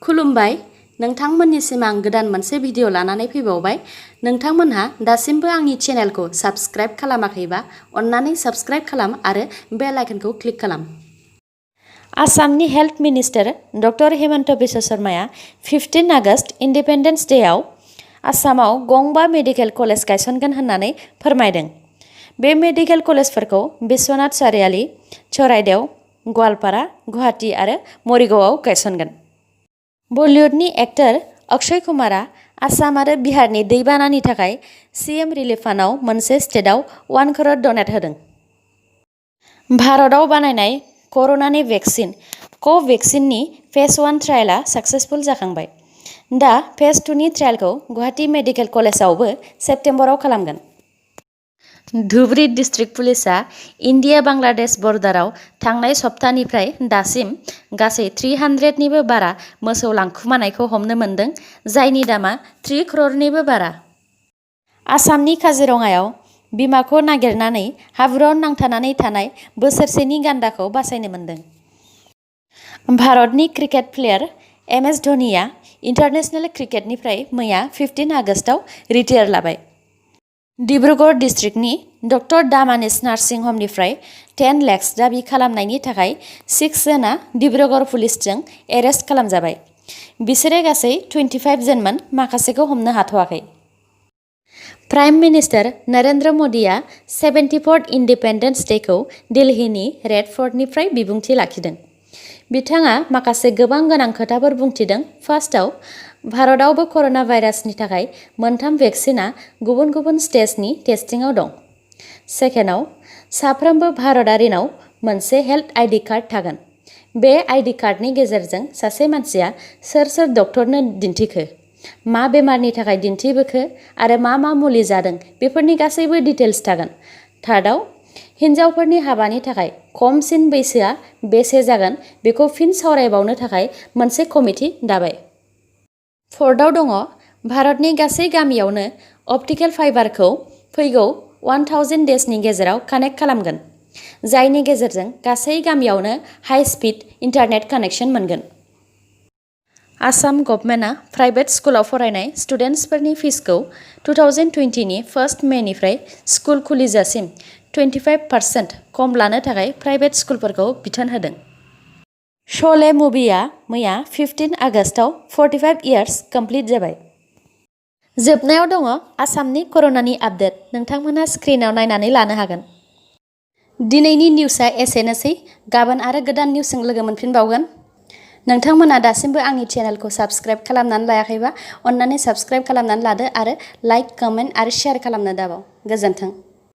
खुलुमबाय नोंथांमोननिसिम आं गोदान मोनसे भिडिअ लानानै फैबावबाय। नोंथांमोनहा दासिमबो आंनि चेनेलखौ साबस्क्राइब खालामाखैबा अन्नानै साबस्क्राइब खालाम आरो बेल आइकनखौ क्लिक खालाम। आसामनि health minister doctor Hemanta Biswa शर्माया 15 आगस्ट इन्डिपेन्डेन्स डेआव आसामाव गंबा मेडिकेल कलेज गायसनगोन होननानै फोरमायदों। बे मेडिकेल कलेजफोरखौ बिश्वनाथ सारियाली, चराइदेव, गवालपारा, गुवाहाटी आरो मरिगावआव गायसनगोन। बलिउडनि एक्टर अक्षय कुमारा आसाम आरो बिहारनि दैबानानि थाखाय सीएम रिलिफ फान्डआव मोनसे स्टेटआव 1 करोड़ डनेट होदों। भारतआव बानायनाय कर'नानि भेक्सिन क'भेक्सिननि फेज 1 ट्रायलआ साक्सेसफुल जाखांबाय। दा फेज 2 नि ट्रायलखौ गुवाहाटी मेडिकेल कलेजआवबो सेप्तेम्बराव खालामगोन। धुबरी डिस्ट्रिक्ट पुलिसआ इन्डिया बांलादेश बर्डाराव थांनाय सप्तानिफ्राय दासिम गासै 300 निबो बारा मोसौ लांखुमानायखौ हमनो मोन्दों, जायनि दामा 3 करोड़निबो बारा। आसामनि काजिरङायाव बिमाखौ नागिरनानै हाब्रुआव नांथानानै थानाय बोसोरसेनि गान्दाखौ बासायनो मोन्दों। भारतनि क्रिकेट प्लेयार एमएस धोनीया इन्टारनेशनेल क्रिकेटनिफ्राय मैया 15 आगस्टआव रिटायार लाबाय। डिब्रुगड़ डिस्ट्रिक्टनि डक्टर दामानिस नार्सिं हमनिफ्राय 10 लाख दाबि खालामनायनि थाखाय 6 जना डिब्रुगड़ पुलिसजों एरेस्ट खालामजाबाय। बिसोरो गासै 25 जनमोन, माखासेखौ हमनो हाथ'वाखै। Prime minister Narendra मदिया 74th independence डेखौ दिल्लीनि रेड फर्टनिफ्राय बिबुंथि लाखिदों। बिथाङा माखासे गोबां गोनां खोथाफोर बुंथिदों। फार्स्टआव, भारतआवबो कर'ना भाइरासनि थाखाय 3 भेक्सिना गुबुन गुबुन स्टेजनि टेस्टिंआव दं। सेकेन्डआव, साफ्रोमबो भारतारिनाव मोनसे हेल्थ आइडि कार्ड थागोन। बे आइडि कार्डनि गेजेरजों सासे मानसिया सोर सोर डक्टरनो दिन्थिखो, मा बेमारनि थाखाय दिन्थिबोखो आरो मा मा मुलि जादों बेफोरनि गासैबो डिटेल्स थागोन। थार्डआव, हिन्जावफोरनि हाबानि थाखाय खमसिन बैसोआ बेसे जागोन बेखौ फिन सावरायबावनो थाखाय मोनसे कमिटि दाबाय। फर्थआव दङ, भारतनि गासै गामियावनो अप्टिकेल फाइबारखौ फैगौ 1000 डेजनि गेजेराव कानेक्ट खालामगोन, जायनि गेजेरजों गासै गामियावनो हाई स्पीड इन्टारनेट कानेक्शन मोनगोन। आसाम गभर्नमेन्टआ प्राइभेट स्कुलाव फरायनाय स्टुडेन्टसफोरनि फिसखौ 2020 नि 1 मेनिफ्राय स्कुल खुलिजासिम 25% खम लानो थाखाय प्राइभेट स्कुलफोरखौ बिथोन होदों। श'ले मुभिआ मैया 15 आगस्टआव 45 इयार्स कमप्लिट जाबाय। जोबनायाव दङ आसामनि कर'नानि आपडेट, नोंथांमोनहा स्क्रिनाव नायनानै लानो हागोन। दिनैनि निउसआ एसेनोसै, गाबोन आरो गोदान निउसजों लोगो मोनफिनबावगोन। नोंथांमोना दासिमबो आंनि चेनेलखौ साबस्क्राइब खालामनानै लायाखैबा अन्नानै साबस्क्राइब खालामनानै लादो आरो लाइक, कमेन्ट आरो शेयार खालामनो दाबाव। गोजोन्थों।